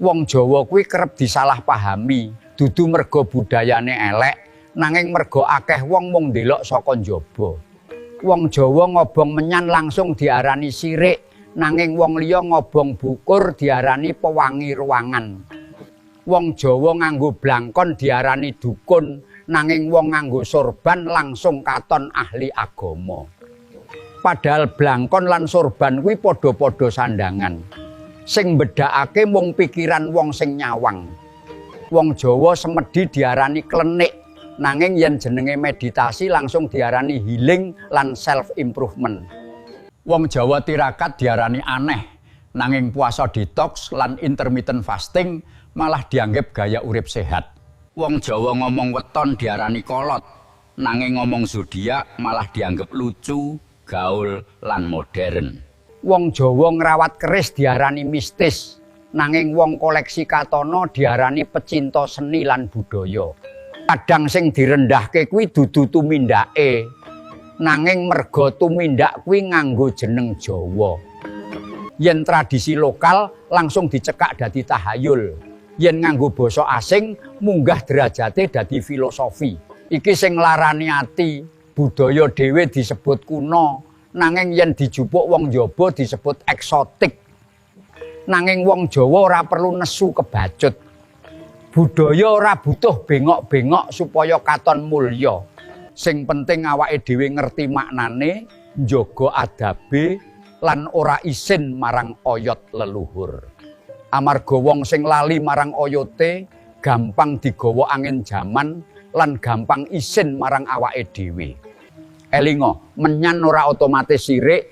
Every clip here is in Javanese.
Wong Jawa kuwi kerep disalahpahami, dudu merga budayane elek, nanging merga akeh wong mung ndelok saka njaba. Wong Jawa ngobong menyan langsung diarani sirik, nanging wong liya ngobong bukur diarani pewangi ruangan. Wong Jawa nganggo blangkon diarani dukun, nanging wong nganggo sorban langsung katon ahli agama. Padahal blangkon lan sorban kuwi padha-padha sandangan. Sing mbedakake mung pikiran wong sing nyawang. Wong Jawa semedi diarani klenik, nanging yen jenenge meditasi langsung diarani healing lan self improvement. Wong Jawa tirakat diarani aneh, nanging puasa detox lan intermittent fasting malah dianggap gaya urip sehat. Wong Jawa ngomong weton diarani kolot, nanging ngomong zodiak malah dianggap lucu, gaul, lan modern. Wong Jawa ngrawat keris diarani mistis, nanging wong koleksi katana diarani pecinta seni lan budaya. Kadang sing direndahke kuwi dudu tumindake, nanging merga tumindak kuwi nganggo jeneng Jawa. Yen tradisi lokal langsung dicekak dadi tahayul. Yen nganggo basa asing munggah derajate dadi filosofi. Iki sing nglarani ati, budaya dhewe disebut kuno, nanging yen dijupuk wong njaba disebut eksotik. Nanging wong Jawa ora perlu nesu kebacut. Budaya ora butuh bengok-bengok supaya katon mulya. Sing penting awake dhewe ngerti maknane, njaga adabe lan ora isin marang oyot leluhur. Amarga wong sing lali marang oyote gampang digawa angin jaman lan gampang isin marang awake dhewe. Elingo, menyan ora otomatis sirik,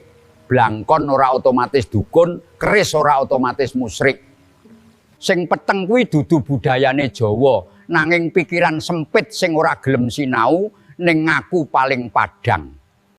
blangkon ora otomatis dukun, keris ora otomatis musyrik. Sing peteng kuwi dudu budayane Jawa, nanging pikiran sempit sing ora gelem sinau ning ngaku paling padhang.